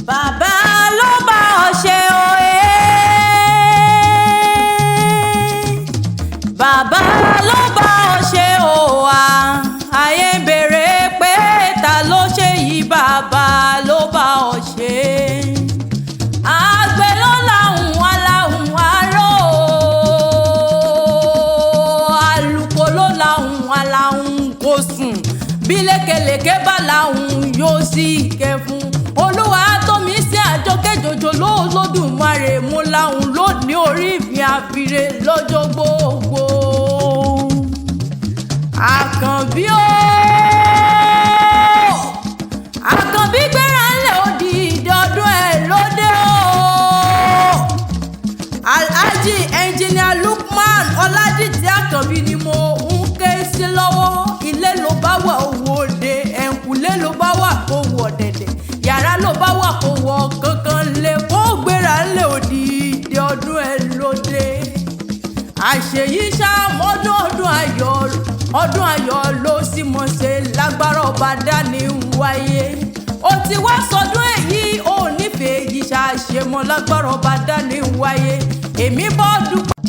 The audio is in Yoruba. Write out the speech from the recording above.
Bàbá ló bá ọ ṣe òye. Bàbá ló bá ọ ṣe òwà. Ayé ń béèrè pé ta ló ṣe yìí, bàbá ló bá ọ ṣe. Àgbẹ̀ ló làhùn aláhùn aró. Àlùkò ló làhùn aláhùn kò sùn. Bí lékelèké bá làhùn yóò sì kẹfun. Olúwa tó mi sí àjọkẹ́ jòjò lóòlódùmarè mú làhùn lónìí orí mi àfirè lọ́jọ́ gbogbo. Àkànbí o! Àkànbí gbéra ńlẹ̀ òdì ìdọ́dún ẹ̀ lóde o. Alhaji Engineer Lukman Ọládìtì Àkànbí ni mo ń ké sí lọ́wọ́. Ilé ló bá wà owó òde, ẹ̀ǹkùlé ló bá wà kó wọ̀ dẹ̀dẹ̀. Yàrá ló bá wà kó wọ̀ kankan lé kó gbéra ńlẹ̀ òdì ìdọ́dún ẹ̀ lóde. Àṣeyí ṣàmọ́dún ọdún ayọ̀, ọdún ayọ̀ ló sì mọ̀ ṣe lágbára ọba dání wáyé. Ó ti wá sọdún èyí ò nífẹ̀ẹ́ yìí ṣàṣemọ́ lágbára ọba dání wáyé. Èmi bọ́ dúpẹ́.